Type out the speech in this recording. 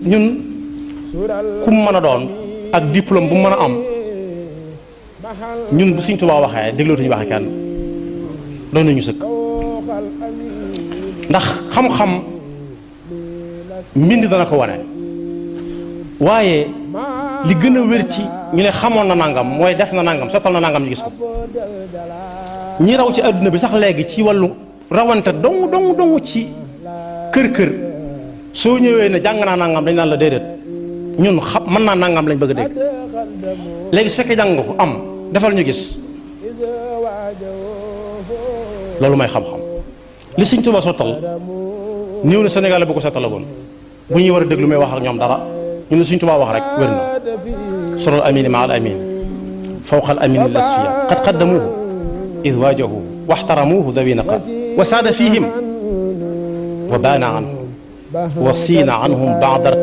ñun ku mu mën a doon ak diplôme bu mu mën a am ñun bu Sëñ Tuubaa waxee déglootuñu waxe kenn doon nañu sëkk ndax xam-xam mbind dana ko wane waaye li gën a wér ci ñu ne xamoon na nangam mooy def na nangam sottal na nangam ñu gis ko ñi raw ci adduna bi sax léegi ci wàllu rawante dong ci kër soo ñëwee ne jàng naa nangam dañ naan la déedéet ñun xam mën naa nangam lañ bëgg a dégg léegi su fekkee jàng nga ko am defal ñu gis loolu may xam-xam li Sëñ Tuubaa sottal néew na Sénégal bu ko sottalagoon bu ñuy war a déglu may wax ak ñoom dara ñu ne Sëñ Tuubaa wax rek wér na sorol amini ma al amin fawqa al amini lasfiya qad qaddamuhu id waajahu waxtaramuhu dawi naqa wa saada fihim wa baana anhum wa siina anhum baada